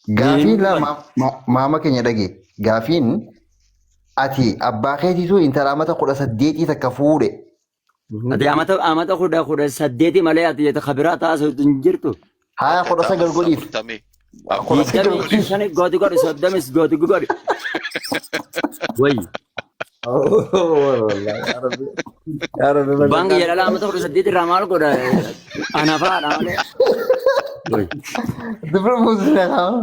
Gaafii lama maama keenya dhage. Gaafiin ati abbaa keetiitu intala amata 18 takka fuudhe. Ati amata 18 malee ati kabiraa taasisu hin jirtu. Haya 19 godhiif. 40. 19 Digdamii godhiif. shani gooti godhi soddomis gooti godhi. Wayi. Abbaan kiyya dhalaa amata 18 irraa maal godha? Ana fa'aadha malee. Wayi. Dubra buusina haa.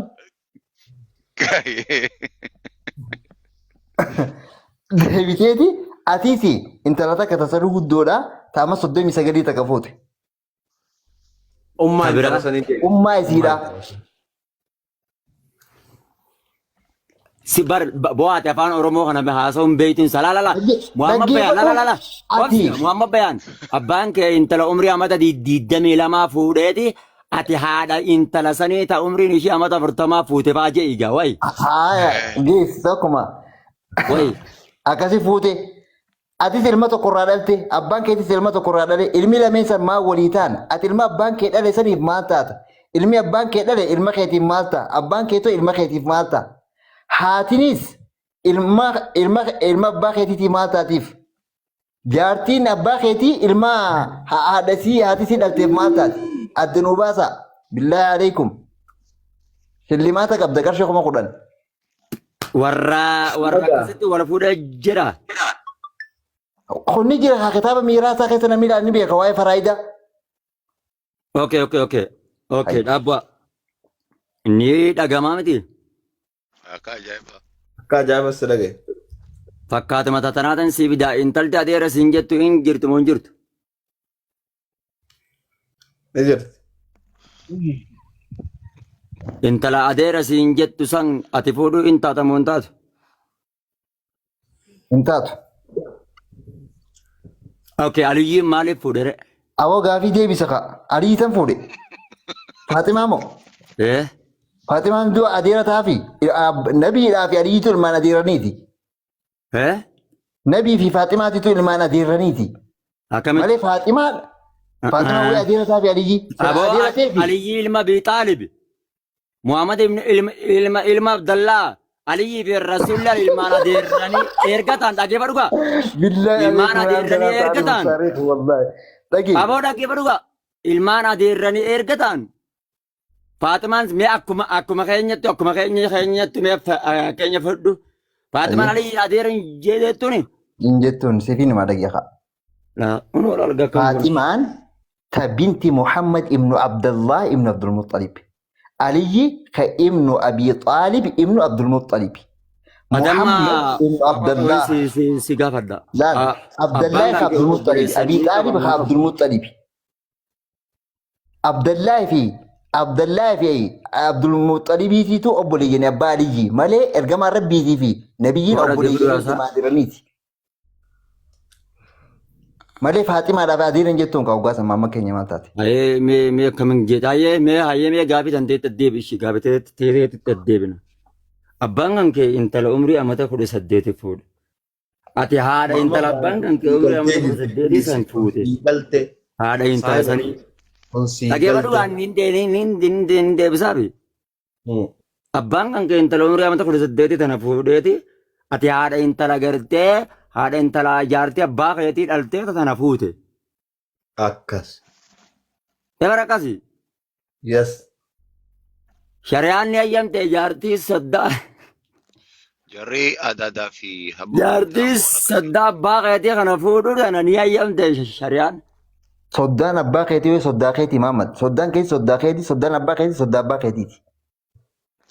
Deebiteeti atiisi intala takka tasaluu guddoodha taama 39 takka fuute. Ummaa Kabira. intala sanii deebi. Ummaa isiidha. Si bar bo'aate afaan Oromoo kana haasa'uun beeytuun salaalala. Muhammad Bayaan Dhaggeeffadhu. lala lala. Ati Muhammad Bayaan abbaan kee intala umrii amata 22 fuudheeti ati haadha intala sanii ta umriin ishii amata 40 fuute faa je'i gaa wayi. haaya geessi tokkuma Wayi. akkasi fuute. Atis ilma tokko irraa dhalte, abbaan keetis ilma tokko irraa dhale, ilmi lameen san maal walii ta'an? Ati ilma abbaan kee dhale saniif maal taata? Ilmi abbaan kee dhale ilma keetiif maal ta'a? Abbaan keetoo ilma keetiif maal ta'a? Haatinis ilma ilma ilma abbaa keetiitii maal taatiif? Jaartiin abbaa keetii ilma haadha sii haati sii dhalteef maal taati? Adda nuu baasaa. Billaahi alaikum. Shillimaata qabda qarshii 10,000. Warra akkasitti wal fuudhee jira. Kunni jira haa kitaaba miiraasaa keessa namni ilaalu ni beeka waa'ee faraayidaa. Okay, dhaabbaa. Ni dhagamaa miti. Akka ajaa'iba. Akka ajaa'iba si dhagaye. Fakkaatuma tatanaatiin si bidaa intalti adeera siin jettu hin jirtu moo hin jirtu? Ni jirti. Intala adeera siin jettu san ati fuudhuu hin taata moo hin taatu? Hin taatu. Okay, Aliyyiin maaliif fuudhe ree? Awoo gaafii deebisa kaa. Aliyyi tan fuudhe. Faaximaa moo? Eh? Faaximaan du'a adeera taafi nabiidhaa fi aliyyiitu ilmaan adeeraniiti. Eh? Nabii fi Faaximaatitu ilmaan adeerraniiti. Akkamitti? Malee Faaximaa Faaximaa wayii adeera isaa fi Aliyyi. Aboo Adeera ta'ee fi Aliyyi ilma Abi Xaalib. Muhammad ibn ilma ilma ilma Abdallah. Aliyyi fi Rasuullaan ilmaan adeerranii erga ta'an dhaggeeffadhu gaa. Billahi Ilmaan alaykum adeerranii erga ta'an. wallahi. Dhagi. Aboo dhaggeeffadhu gaa. Ilmaan adeerranii erga ta'an. Faaximaan mee akkuma keenyatti akkuma keenya keenyatti mee keenya fudhu. Faaximaan Ayyee. Aliyyi adeera hin jettuuni. Hin jettuun siifii nama dhagi haa. Unoo arga kan kun. Faaximaan ta binti Muhammad ibnu Abdallah ibnu Abdul Muttalib. Aliyyi ka ibnu Abi Xaalib ibnu Abdul Muttalib. Adamma Muhammad ibnu Abdallah. si si si gaafadha. Laal Abdallah Abbaan ka kan Abdul Muttalib. obboleessa Abi ni Xaalib qaba ka moo qabu? Abdul Muttalib. Abdallaahi fi Abdallaahi fi Abdulmuxxalibiitiitu obboleeyyan abbaa Aliyyii malee ergamaan Rabbiitii fi nabiyyiin Warra obboleeyyan Jibril haasaa. ilmaa adeeraniiti. Malee Faaximaadhaaf adeeran jettuun kaa hoggaa sammaa amma keenya maal taate? Ayee mee mee akkamiin jedha ayee mee ayee mee gaafii tan teetti deebi ishii gaafii teetti deebina. Abbaan kan kee intala umrii amata 18 fuudhe. Ati haadha intala abbaan kan kee umrii amata 18 san fuute. Galte. Haadha intala sanii. Kun sii Dhageeffadhu galte. waan niin deebisaafi. Abbaan kan kee intala umrii amata 18 tana fuudheeti. Ati haadha intala gartee haadha intala jaartii abbaa keetii dhaltee tana fuute. Akkas. Dabara akkasii. Yes. Shari'aan ni hayyamte jaartii soddaa Jarri adaadaa fi hamma jaartii soddaa abbaa keetii kana fuudhuu kana ni hayyamte shari'aan. Soddaan abbaa keetii yoo soddaa keetii Muhammad. Soddaan keetii soddaa keetii soddaan abbaa keetii soddaa abbaa keetiiti.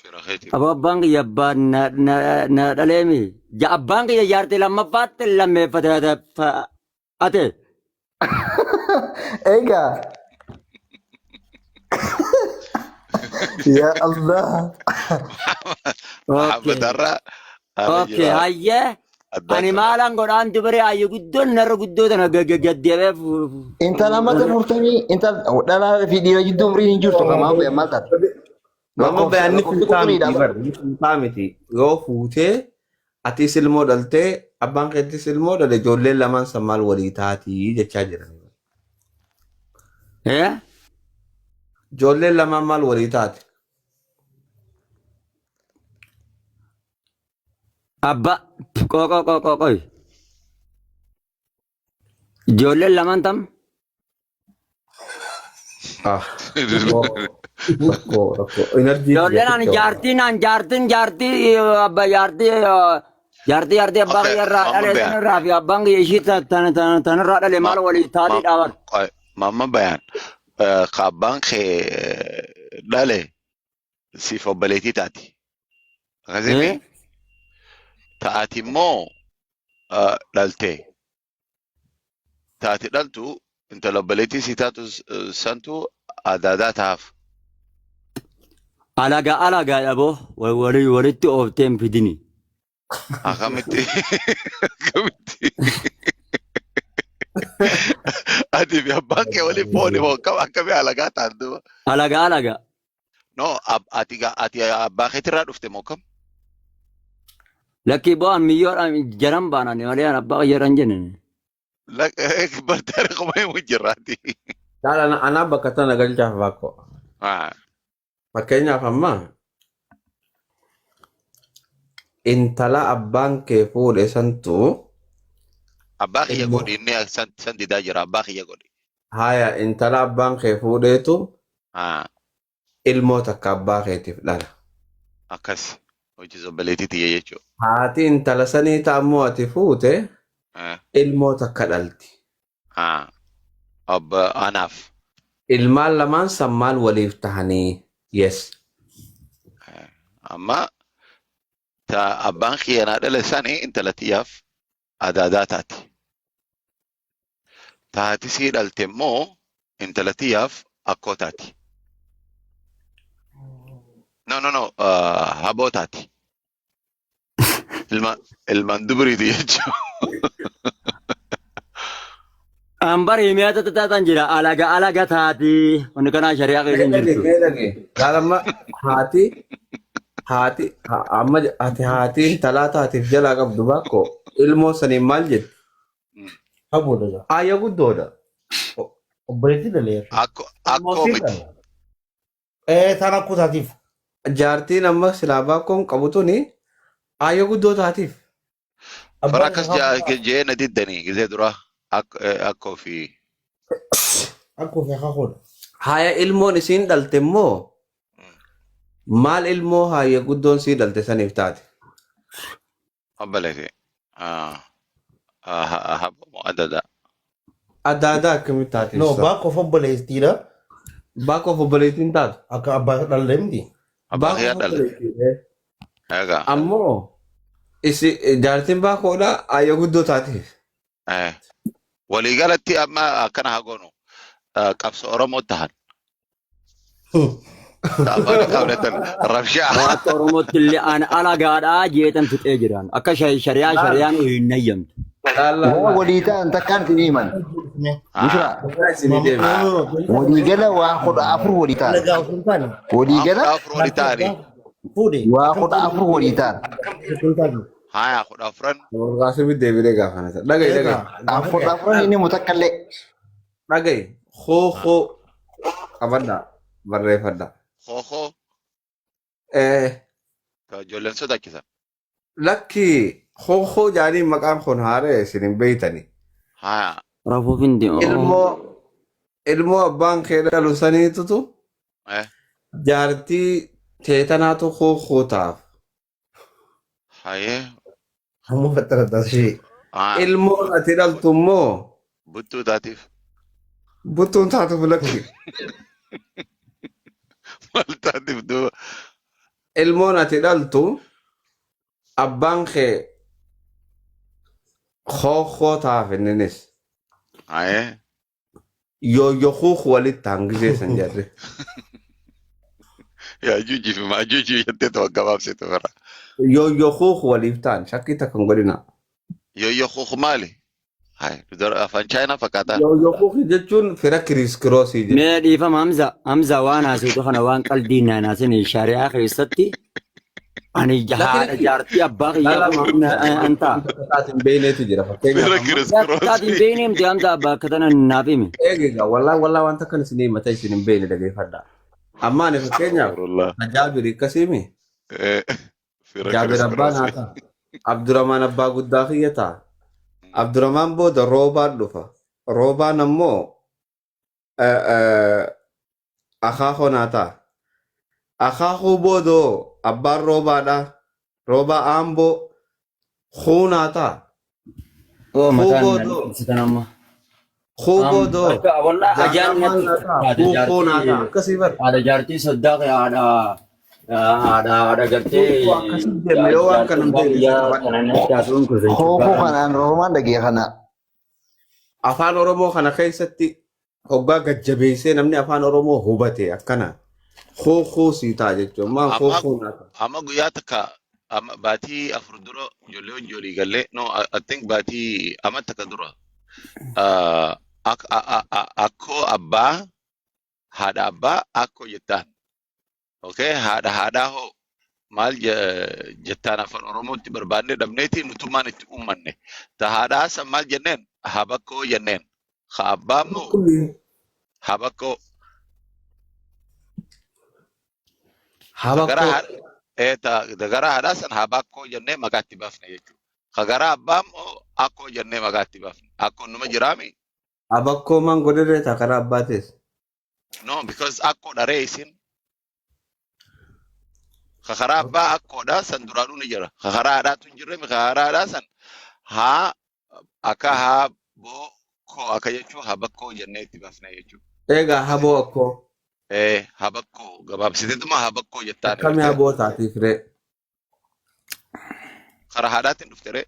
fira keetii. Aboo abbaan kiyya abbaan na na na dhaleemi. Ja abbaan kiyya jaartii lammaffaatti lammeeffate ate. Egaa. Yaa Allah. Muhammad Okay. har'a har'a Okay, jira. hayyee. Addaa Ani qaba. maalan godhaan dubare ayyu guddoon narra guddoo tana gaddeebee Intala mata murtamii intala dhalaa fi dhiira jidduu umriin hin jirtu kamaa bu'e maal taate? Mama Lakkoofsa bayaan ni lakkoofsi fuutaa qulqulliidha miti bara. bar ni fuutaa miti yoo fuutee atis ilmoo dhaltee abbaan keetis ilmoo dhale ijoolleen lamaan san maal walii taatii jechaa jiran. Eh? Ijoolleen lamaan maal walii taate? Abba qoo qoo qoo qoo. Ijoolleen lamaan tam Ah, rakkoo rakkoo rakkoo. Energy ijoolleen ani jaartiin an jaartiin jaartii abba jaartii jaartii jaartii abbaa Okay, kiyya irraa Mamma dhale Bayaan. san irraa fi abbaan kiyya ishii tan irraa dhale maal walii taatii dhaaban. Mamma Bayaan. Ka abbaan kee dhale siif obboleettii taati. Akkasii ta'ati immoo dhalte. Taati dhaltu intala obboleettii si taatu santu adaadaa tahaaf. Alagaa alagaa dhaboo walitti ooftee hin fidini. Akkamitti akkamitti ati fi abbaan kee waliin fooni moo akkam akkamii alagaa ta'an duuba. Alagaa alagaa. No ati ati abbaa keetirraa dhufte moo kam? Lakkii bo'aan miyyoodhaan jaran baanani malee an abbaa kiyya irra hin jenne. Bartaare kuma himu jirraati. Laala anaa bakka tana galchaaf baakko. Fakkeenyaaf amma intala abbaan kee fuudhe santu Abbaa kiyya ilmoo godhi inni san didaa jira abbaa kiyya godhi. haya intala abbaan kee fuudheetu ilmoo takka abbaa keetiif dhala. Akkas hojii obboleettii tiyya jechuudha. Haati intala sanii ta'ammoo ati fuute ilmoo takka dhalti. Abba anaaf. Ilmaan lamaan san maal waliif tahanii? Yes. Amma ta abbaan kiyya naa dhale sani intala tiyyaaf adaadaa taati. Ta haati sii dhalte immoo intala tiyyaaf akkoo taati. No, no, no, haboo taati. Ilma ilmaan duburiiti jechuudha. An bari mi'a taatan jira alaga alaga taati. Wanni kanaa shari'aa keessa hin Mee dhage, jirtu. mee dhage. Laala amma haati haati amma ati haati intalaa taatiif jalaa qabdu baakko ilmoo saniin maal jetti? Haboodha gaa. Aayya guddoodha. Obboleettii dhaleera. Akko Ilmoo akkoo sii miti. dhala. Ee taan akkoo isaatiif. Jaartiin amma silaa baakkoon qabu tuni aayya guddoo taatiif. Bara Abbaan akkas isaa jee na diddanii gizee dura akkoo fi akkoo fi akaakoodha. Haaya ilmoon isiin dhalte immoo maal ilmoo haayya guddoon sii dhalte saniif taate? Obboleetti. Haboo adada. Adaadaa akkamitti taate No, ibsa? baakoof obboleettiidha. Baakoof obboleettiin taatu. Akka abbaa dhalle miti. Abbaa Baakoof kiyyaa dhalle. obboleettiidha. Egaa. Ammoo isi jaartiin baakoodha ayya guddoo taate. Waliigalatti amma akkana haa goonu. Qabsoo Oromoo tahan. Afaan qabdatan rabshaa. Waa akka Oromootti illee an alagaadhaa jeetan fixee jiraan. Akka shari'aa shari'aan hin hayyamtu. Waa walii ta'an takkaan isin himan. Bushraa Isinii deema. walii gala waa 14 walii ta'an. Alagaa osoo hin taane. Walii Waa gala 14 walii ta'anii. Fuudhe. waa 14 walii ta'an. Haya 14. Qaasimii deebilee gaafanata. Dhaga'i dhaga'i. 14 inni mutakkallee. Dhaga'i. Hoo hoo qabadhaa barreeffadhaa. Hohoo. Ijoolleen sodaachisan. Lakki hoo hoo jaanii maqaan kun haaree isin hin beeytani. Haya. Rafuuf hin deemu. Ilmoo ilmoo abbaan kee dhalu saniitutu jaartii teetanaatu hoo hoo ta'aaf. Hayee. Ammoo faxxarataa ishee. Ilmoon ati dhaltu immoo Buttuu taatiif. buttuun taatuuf lakki. Maal taatiif duuba? Ilmoon ati dhaltu abbaan kee hoo hoo ta'aaf inninis. Hayee. Yooyyokuuk walitti hangisee san jarri. Yaajuujii fi maajuujii jettee to'a gabaabsitu fira. Yooyyokuuk waliif ta'an shakkii takka hin godhina. Yooyyokuuk maali? Hai, afaan Chaayinaa fakkaataa. Yooyyokuuk jechuun fira kiriiskiroosii jechuudha. Mee dhiifama Hamza Hamza waan haasoftu kana waan qaldii naan haasine shari'aa keessatti ani haadha jaartii abbaa kiyyaa kun an ta'a. Taatiin beeyneetu jira fakkeenyaaf Fira amma. kiriskiroosii. Taatiin beeyne miti Hamza abbaa akka tana naaf himi. Eegeega wallaahi wallaahi wanta akkan isin himata isin hin beeyne dhageeffadha. Amma ani fakkeenyaaf Astaghfirullah. Jaabir akkasiimi. Fira Jaabir abbaan kiriskiroosii. haa ta'a. Abdurrahmaan abbaa guddaa kiyya ta'a. Abdurrahmaan booda roobaan dhufa. Roobaan ammoo akaakoo naa ta'a. Akaakuu boodoo abbaan roobaadha. Roobaa aamboo kuunaa ta'a. Oo Kuu mataan na boodoo dhukkubsitan amma. kuu boodoo Wallah ajaan jaarraa maal natti naa ta'a. haadha Kuu kuu naa ta'a. jaartii Akkasii bara. haadha jaartii soddaa kee haadha haadha haadha gartee Kuu kuu akkasii deemna yoo waan jaartii kana hin abbaa beekne isa biyyaa qabadha. kana natti haasa'uun kun Hookoo kanaan Roomaan dhagee kana. Afaan Oromoo kana keessatti hoggaa gajjabeessee namni afaan Oromoo hubate akkana. Kuu kuu sii ta'a jechuudha. Maal kuu Amma kuu naa ta'a. amma guyyaa takka amma baatii 4 dura ijoollee wajjin gallee, no, I think baatii amma takka dura akkoo abbaa haadha abbaa akkoo jettaan. Okay, haadha haadhaa hoo maal jettaan? Afaan Oromootti barbaanne dhabneeti nutummaan itti uummanne. Ta haadhaa san maal jenneen? Habakkoo jenneen. Ha abbaa immoo habakkoo. Ta gara Habakkoo. haadha ta gara haadhaa san habakkoo jennee maqaa itti baafne jechuudha. Ka gara abbaa immoo akkoo jennee maqaa itti baafne. Akkoon numa jiraami? Habakkoo maan godhirree ta'a karaa abbaatees. No, because akkoo dharee isin. Ka karaa abbaa akkoodha san duraanuu ni jira. Ka karaa haadhaatu hin jirre, ka karaa haadhaa san haa akka haa boo koo akka jechuu habakkoo jennee itti baafne jechuudha. Egaa haboo akkoo. Habakkoo gabaabsiteetuma habakkoo jettaan Akkamii agartee haboo taatiif ree? Karaa haadhaatiin dhufte ree.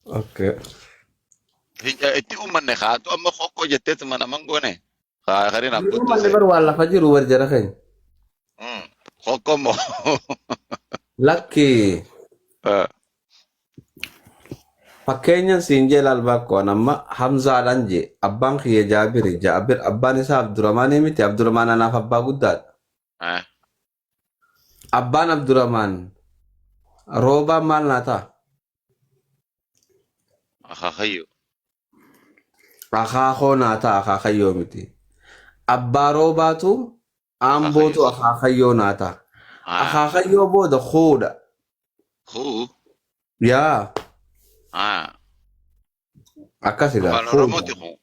Okay. Itti uummanne haatu amma kokkoo jetteetuma naman goone. Haa kariin abbootti Uummanni ta'e. bar waan lafa jiru war jara keenya. Kokkoo immoo. Lakki fakkeenyan siin jee laal baakkoon amma Hamzaadhaan jee abbaan kiyya Jaabiri Jaabir abbaan isaa Abdurrahmaanii miti. Abdurrahmaan anaaf abbaa guddaadha. Abbaan Abdurrahmaan roobaan maal naa ta'a? Akaakayyoo. Akaakoo naa ta'a, akaakayyoo miti. Abbaa roobaatu aambootu akaakayyoo naa ta'a. Akaakayyoo booda kuudha. Kuu. Yaa akkas egaa Afaan kuudha. Oromooti kun.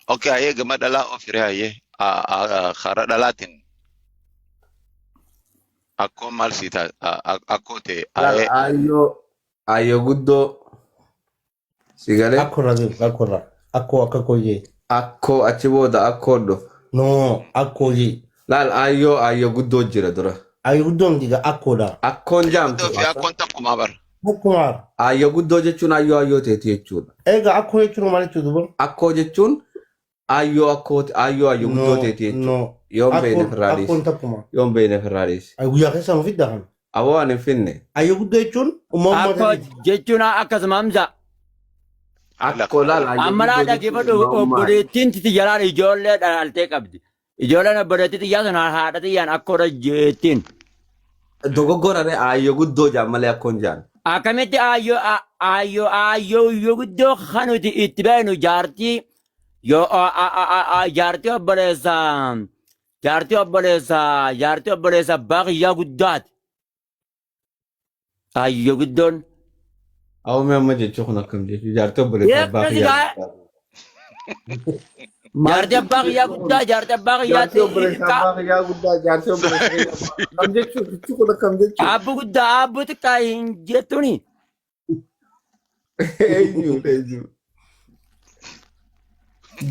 Okay, hayyee gama dhalaa ofiree hayyee karaa dhalaatiin akkoon maal sii ta'a akkoo ta'e Laal hayyee aayyoo aayyoo guddoo si galee. Akkoo irraa deemu, akkoo irraa. Akkoo akka kooyyee. Akkoo achi booda akkoo dhufa. No, akkoo jee. Laal aayyoo aayyoo guddoo jira dura. Ayyoo guddoon diga akkoodha. Akkoon jaamtu. Guddoo fi akkoon takkumaa bara. Akkumaa. Aayyoo guddoo jechuun aayyoo aayyoo teeti jechuudha. Egaa akkoo jechuun maal jechuudha duba? Akkoo jechuun aayyoo akkoo aayyoo aayyoo guddoo No, teeti jechuudha. no. Yoon beeyne Akkoon firraa akkoon dhiisi. takkuma. Yoon beeyne firraa dhiisi. Ay guyyaa keessa nu fidda kan. Aboo ani hin finne. Ayyoo guddoo jechuun uumama Akkoo teeti. jechuun akkasuma Hamza. Akkoo laal aayyoo Amma laa guddoo jechuun dhaggeeffadhu ilma ummaati. obboleettiin titi jalaan ijoollee dhaltee qabdi. Ijoolleen obboleettii xiyyaa sun haadha xiyyaan akkoodha jettiin. Dogoggora ree aayyoo guddoo jaan malee akkoon jaan. Akkamitti aayyoo aayyoo aayyoo yoo guddoo kan nuti itti beeknu jaartii yoo jaartii obboleessa jaartii obboleessa jaartii obboleessa abbaa kiyyaa guddaati. Aayyoo guddoon. Awwa mee amma jechuun kun akkam jechuu jaartii obboleessa abbaa Akkasi kiyyaa gaa guddaa. Maal jaartii abbaa kiyyaa guddaa jaartii abbaa jaartii kiyyaatti obboleessa xiqqaa abbaa kiyyaa guddaa jaartii obboleessa kiyyaa akkam jechuu jechi kun akkam jechuu. Abbu guddaa abbu xiqqaa hin jettuuni. Eenyu eenyu.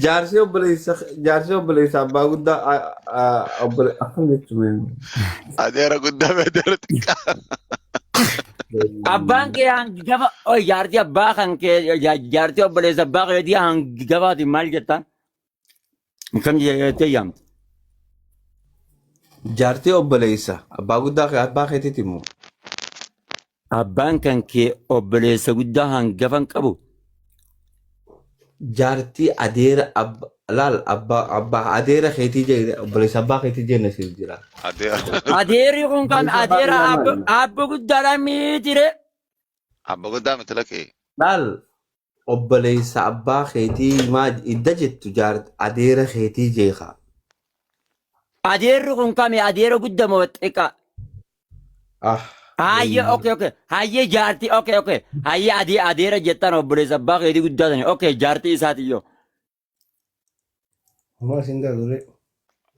Jaarsi obboleessa jaarsi obboleessa abbaa guddaa obbole akkam jechuu mee. Adeera guddaa fi adeera xiqqaa. Abbaan kee hangafa oi jaartii abbaa kan kee jaartii obboleessa abbaa keetii hangafaati maal jettaan? Akkam jettee yaamta? Jaartii obboleessa abbaa guddaa kee abbaa keetiiti immoo. Abbaan kan kee obboleessa guddaa hangafa hin qabu. Jaartii adeera abba laal abbaa abbaa adeera keetii jee obboleessa abbaa keetii jenne siif jira. Adeera. Adeerri kun kan Obboleessa abbaa adeera kiyyaa maali? abbo guddaadha miitire. Abba guddaa miti lakkee. Laal obboleessa abbaa keetii maa idda jettu jaar adeera keetii jeeqa. Adeerri kun kami adeera guddaa moo xiqqaa? Ah. Hayyee okay okay hayyee jaartii okay okay hayyee adii adeera jettaan obboleessa abbaa keetii guddaa sani okay jaartii isaati yoo. Homaa isin gaazuree.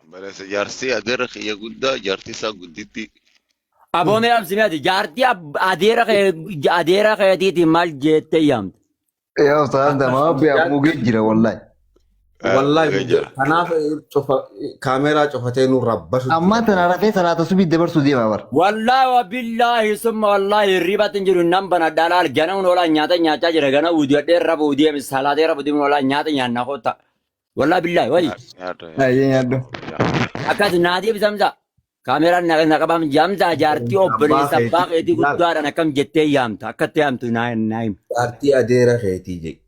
Obboleessa jaarsii adeera kiyya guddaa jaartii isaa gudditti. Aboo mee absimee ati jaartii adeera kee adeera keetiitiin maal jettee yaamte? Yaa ustaaz damaa biyaa mugee jira wallahi. Wallahi Mugee jira. kanaaf cufa kaameeraa cufatee nu rabbasu. Ammaa tana rafee salaata subii dabarsuu deema bara. Wallaahi wa billaahi summa wallaahi hirribatti hin jiru nan bana dhalaal ganamuun oolaa nyaata nyaachaa jira gana uudiyadhee rafu uudiyee salaatee rafu deemuun oolaa nyaata nyaannaa kotta. Wallaahi billaahi wayi. Nyaata. Ayyee nyaaddu. Akkas naatiif samsa. Kaameeraan na qabaam jaamsa jaartii obboleessa abbaa keetii guddaadhaan akkam jettee yaamta akkatti yaamtu naa naa himi. Jaartii adeera keetii jedhe.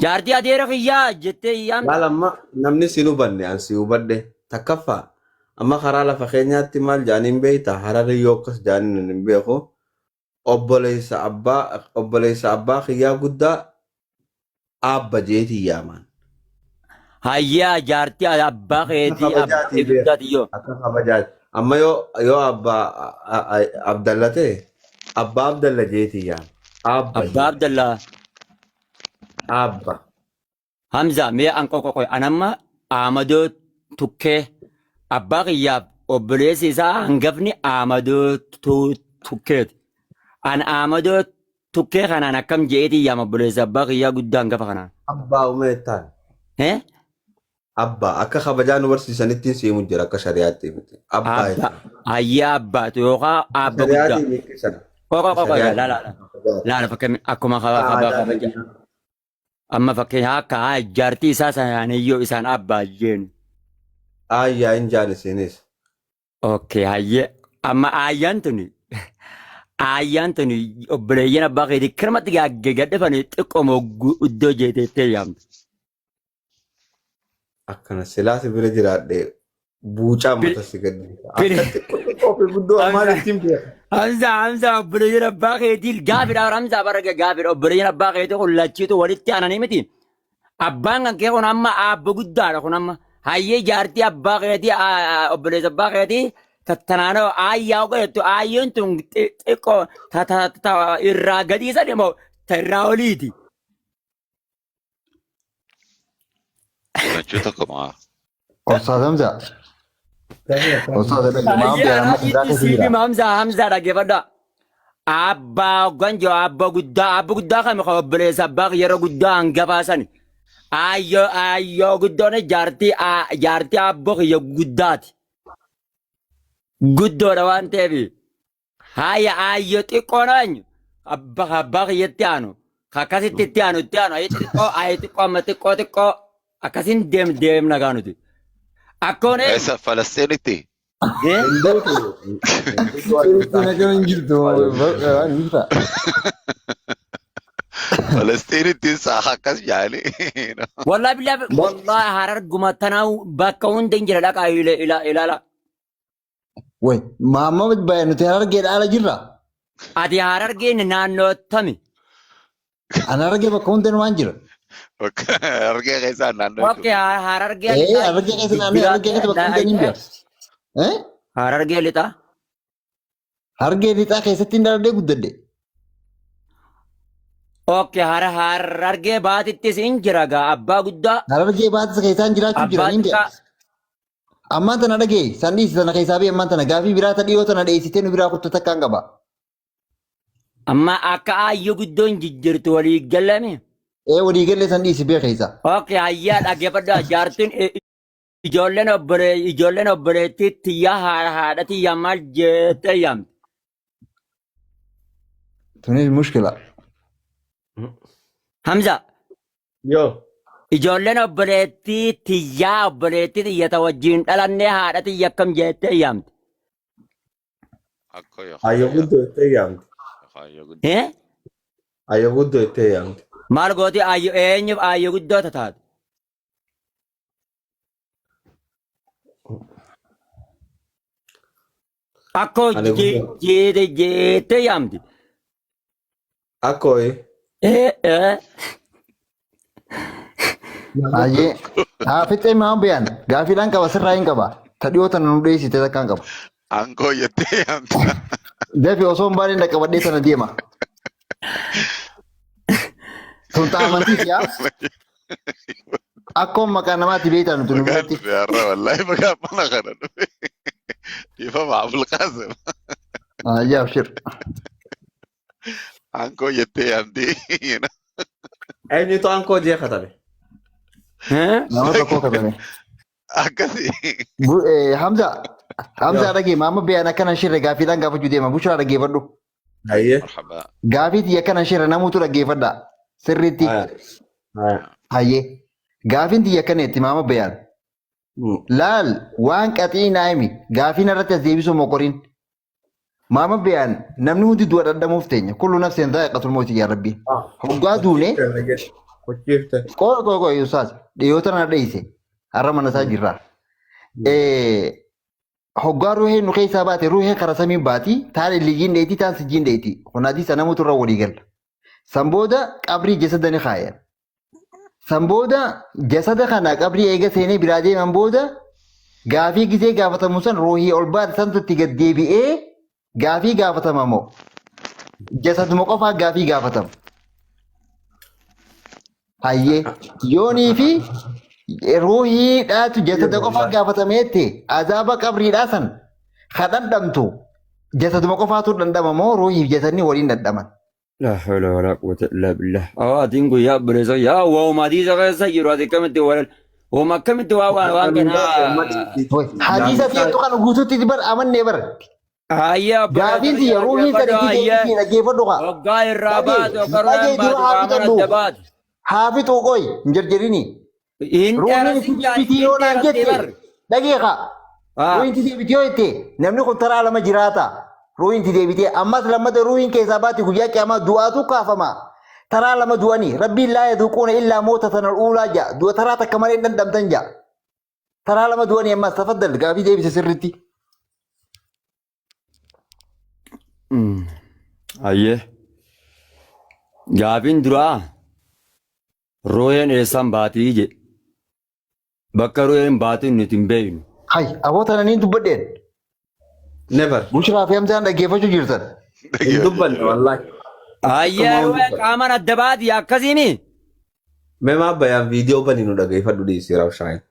Jaartii adeera kiyyaa jettee yaamta. Laal amma namni si hubanne an si hubadhe takkaffaa amma karaa lafa keenyaatti maal jedhaniin beekta hararri yoo akkas jedhaniin hin beeku obboleessa abbaa obboleessa abbaa kiyyaa guddaa aabba jeetii yaaman. Hayyaa jaartii abbaa keetii abbaa Kabajaatii kee beeku. guddaati yoo. Akka kabajaati. Amma yoo yoo abbaa Abdalla ta'e abbaa Abdalla jeetii yaama. Aabba Abbaa jeeti. Abdallaa. Aabba. Hamza mee an qoqoqoy anamma Amadoo Tukkee abbaa kiyyaaf obboleessi isaa hangafni Amadoo Tukkeeti. An Amadoo Tukkee kanaan akkam je'eetii yaama obboleessa abbaa kiyyaa guddaa hangafa kanaan. Abbaa umeettaan. Eh? Abbaa akka kabajaa nu barsiisanittiin siimu jira akka shari'aatti miti. Abbaa Abbaa jechuudha. hayyaa abbaatu yookaan abba guddaa. Shari'aatiin miti sana. Qoqoqoqoy Shari'aatiin. laala laala fakkeenya akkuma Aadaa kabaja. biyyaa. Amma fakkeenya akka haa jaartii isaa sanaaniyyoo isaan abbaa jeenu. Aayyaa hin jaan isinis. Okay, hayyee. Amma aayyaan tuni aayyaan tuni obboleeyyan abbaa keetii kirmatti gadhifanii xiqqoo iddoo jeeteettee yaamte. Akkana silaasi bira jiraadhe buucaa mata si gaddi. Akka xiqqoo xiqqoo fi guddoo ammaan ittiin beeka. Hamza Hamza obboleeyyan abbaa keetii gaafidha Hamza bara gaafidha obboleeyyan abbaa keetii kun lachiitu walitti aananii miti. Abbaan kan kee kun amma aabba guddaadha kun amma hayyee jaartii abbaa keetii obboleessa abbaa keetii tattanaanoo aayyaa oga jettu aayyeen tun xiqqoo irraa gadii sani moo ta irraa oliiti. Lachuu tokko maa. Ustaaz Hamza. Ustaaz Hamza. Maam Hayyee biyaa amma sibiraa anaa keessa siif jira. hima Hamza Hamza dhaggeeffadha. Abbaa ganjo abbaa guddaa abbaa guddaa kami kan obboleessa abbaa yeroo guddaa hangafaa sani. Aayyoo aayyoo guddoon jaartii jaartii abboo kiyya guddaati. Guddoodha waan ta'eef haaya aayyoo xiqqoon eenyu abbaa abbaa kiyyatti aanu akkasitti itti aanu itti aanu ayi xiqqoo ayi xiqqoo amma xiqqoo xiqqoo akkasiin deem deemna gaa nuti. Akkoon eenyu? Eessa Falastiinitti? Eh? Hin beeku. Filistiin akkam hin jirtu. Waan hin jirta. Falastiinitti saaha akkas jaali. Wallahi billahi wallahi hararguma tanaa bakka hunda hin jira dhaqaa ilaala. Way Mahammad baay'ee nuti harargeedha ala jirra. Ati harargeen naannoo tami. An harargee bakka hundeen waan jira. Harargee keessaa naannoo Okay jechuudha. harargee Ee lixaa harargee keessa naannoo harargee keessa bakka hundeen hin jira. Eh? Harargee lixaa. Harargee lixaa keessatti hin daladhee guddadhe. Okay harargee baatittis hin jira gaa abbaa guddaa Harargee baatis keessaan jiraachuu jira abbaa hin jira. xiqqaa. Ammaan tana dhagee san dhiisi tana keessaa bee ammaan tana gaafii biraa ta dhiyoo tana dheessitee nu biraa kuttu takkaan qaba. Amma akka aayyoo guddoon jijjiirtu walii galame. Ee walii galee san dhiisi bee keessa. Okay hayyaa dhaggeeffadhaa jaartiin ijoolleen obbolee ijoolleen obboleettii tiyyaa haadha haadha tiyyaa maal jettee yaamte. Tunis mushkila. Hamza Yoo. ijoolleen obboleettii tiyyaa obboleettii tiyyata wajjin dhalannee haadha tiyya akkam jettee yaamte. Akkoo Ayyo yookaan guddoo ittee yaamte. yookaan guddoo. Eh? Ayyo guddoo ittee yaamte. Maal gooti ayyo eenyuuf ayyo guddoo taate? Akkoo Ani guddoo. jeete jeettee yaamti. Akkooyi. Eh eh. Ayyee. Haa fixee maam biyaan gaafiidhaan qaba sirraa hin qaba. Ta dhiyoo tana nu dheessite takkaan qaba. Ankoo jettee yaamta. Dafi osoo hin baane dhaqqabadhee sana deema. Tun ta'a amantiiti yaa. Akkoon maqaa namaatti beektaa nuti nu Maqaan biratti. dhufe har'a wallaahi maqaan mana kana dhufe. Dhiifama Abulqaasim. Ayyaa abshir. Ankoo jettee yaamti. Eenyutu ankoo jee katabe? Eh? Nama tokko katame. Akkasi. Hamza Hamza dhagee maama biyaan akkana shirre gaafiidhaan gaafachuu deema. Bushaa dhaggeeffadhu. Hayyee. Marhaba. Gaafii tiyya akkana shirre namuutu dhaggeeffadha. Sirriitti. Haya. Haya. Hayyee. Gaafiin tiyya akkana itti maama biyaan. Laal waan qaxii naa himi. Gaafiin irratti as deebisuu moqoriin. Maama biyaan namni hundi du'a dhandhamuuf teenya. Kullu nafsin dhaa'iqatul mawti yaa rabbi. Hoggaa duune Kochiifte. Qoy qoy qoy ustaaz dhiyoota na dheeyse har'a mana isaa jirra. Hoggaa ruuhee nu keessaa baate ruuhee kara samiin baati taan illiyyiin dheeyti taan sijjiin dheeyti kun hadiisa namuutu irra walii galla. San booda qabrii jasada ni kaayan. San booda jasada kana qabrii eega seenee biraa deeman booda gaafii gizee gaafatamu san ruuhii ol baate santu itti gad deebi'ee gaafii gaafatama moo jasaduma qofaa gaafii gaafatama. Hayyee yoonii fi ruuhiidhaatu jasada qofaa gaafatameetti azaaba qabriidhaa san ka dhandhamtu jasaduma qofaatu dhandhama moo ruuhiif jasadni waliin dhandhaman. La hawla wala quwwata illa billah. Awaa atiin guyyaa obboleessa yaa waa'uma hadiisa keessa jiru ati akkamitti wal waa'uma akkamitti waa waan waan kanaa. Hadiisa feetu kana guutuutti bar amannee bar. Ayyaa obboleessa Gaafiin tiyya ruuhiin san itti ayyaa deebisii dhaggeeffadhu kaa. hoggaa irraa Dhagee baatu akka ruuhaan dhagee dura baatu haa qaamaan fixadhu. adda baatu. Haa fixuu qoy hin jarjarini. Hin Ruuhiin dheerasin itti jaa deebitii hin yoo naan dheerattee jette bar. dhagee kaa. Haa. Ruuhiin itti deebitii yoo jette namni kun taraa lama jiraata. Ruuhiin itti deebitee ammas lammata ruuhiin keessaa baati guyyaa qiyaamaa du'aatu kaafama. Taraa lama du'anii rabbiin laa yaduuquuna illaa mootatan al-uulaa ja'a. Du'a taraa takka malee hin dhandhamtan ja'a. Taraa lama du'anii ammas tafaddal gaafii deebise sirriitti. Ayyee. Gaafiin duraa ruuheen eessaan baatii jedhe. Bakka ruuheen baatii nuti hin beeknu. Hay aboo tana niin dubbadheen. Never. Bushraa fi Hamzaan dhaggeeffachuu jirtan. Hin dubbanne wallaahi. Ayyee Akkuma ruuheen dubbanne. qaamaan adda baatii akkasiimi. Mee maa bayaan viidiyoo banii nu dhageeffadhu dhiisii rawshaayeen.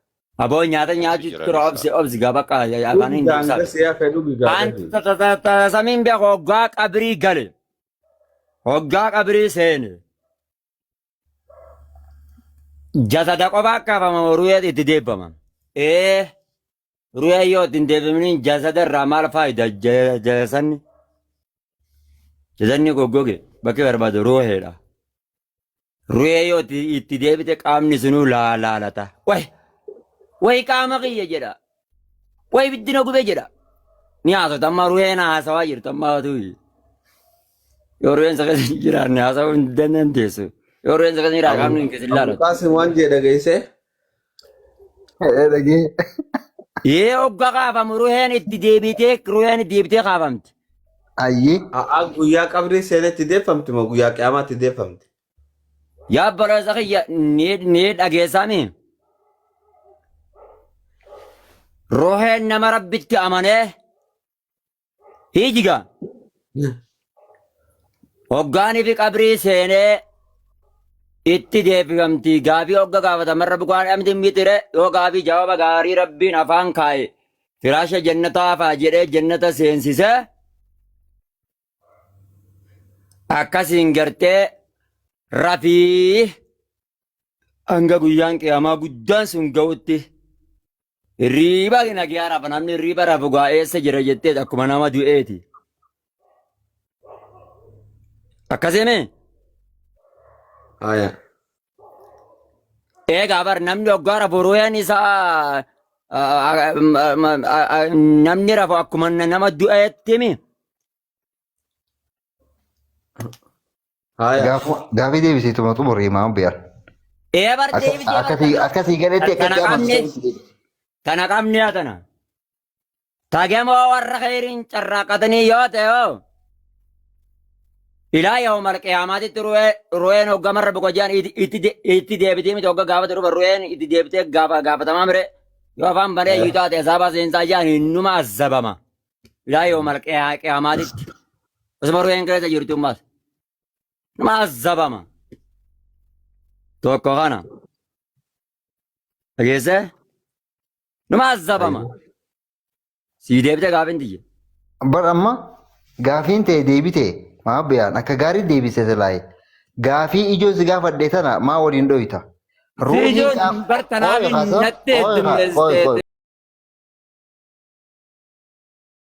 Aboo nyaata nyaachuu Jira tura ibsa. obsi obsi gaba afaan hin Dhugi dubsaa. gaanga siyaa fedhu An gaanga. samiin beeku hoggaa qabrii gale. Hoggaa qabrii seene. Jasada qofa kaafama ruuhee itti deebifama. Ee ruuhee yoo itti hin deebifaminiin jasada irraa maal faayida jasanni? Jasanni goggoge bakki barbaadu ruuheedha. Ruuhee yoo itti deebite qaamni sunuu laalaalata. Wayi wayi qaama kiyya jedha. Wayi biddina gube jedha. Ni haasofta amma ruuheen haasawaa jirtu amma tuyi. Yoo ruuheen isa keessa hin jiraanne haasawuu hin dandeessu. Yoo ruuheen isa keessa hin jiraanne qaamni hin keessa hin laalatu. Abulqaasim waan jee dhageessee Dhagee. Yee hogga kaafamu ruheen itti deebitee ruheen itti deebitee kaafamti. Ayyee. A'aa guyyaa qabrii seenetti deeffamti moo guyyaa qiyaamaatti deeffamti? Yaa obboleessa kiyya ni dhageessaami. Ruheen nama rabbitti amanee hiijiga. Hoggaanii fi qabrii seenee itti deebifamti. Gaafii hogga gaafatamarra bukaan amti mitire yoo gaafii jawaaba gaarii rabbiin afaan kaa'e firaasha jannataa faa jedhee jannata seensise akkasiin gartee rafii hanga guyyaan qiyaamaa guddaan sun ga'utti Hirriiba nagaa rafa namni hirriiba rafu gaa eessa jira jettee akkuma nama du'eeti. Akkasii Haya. Eegaa bar namni hoggaa rafu ruuheen isaa namni rafu akkuma nama du'eetti mi? Haya. Gaafii deebisiituma xumurri maama biyaan. Ee bar deebisee bar Akkasii akkasii galetti tana akkatti qabne amantu. tana qabne haa tana. Tagemoo warra kheyriin carraaqatanii yoo ta'e hoo ilaa yawmal qiyaamaatitti ru'een hoggamarra boqojaan itti deebitee miti hogga gaafate dhufa ru'een itti deebitee gaafa gaafatamaa mire yoo afaan banee iyyuu taate azaabaa seensaa jaan innuma azabama. Ilaa yoomal qiyaamaatitti. Osuma ruheen keessa jirtu ammas. Nama azabama. Tokko kana. Dhageessee? Nama azabama. Sii deebite gaafin tiyya. Bar amma gaafiin ta'e deebite maa biyaan akka gaarii deebise silaaye. Gaafii ijoo si gaafadhe tana maa waliin dhoyta. Fiijoon bartanaaf natti Qoy qoy heddummeessiteeti.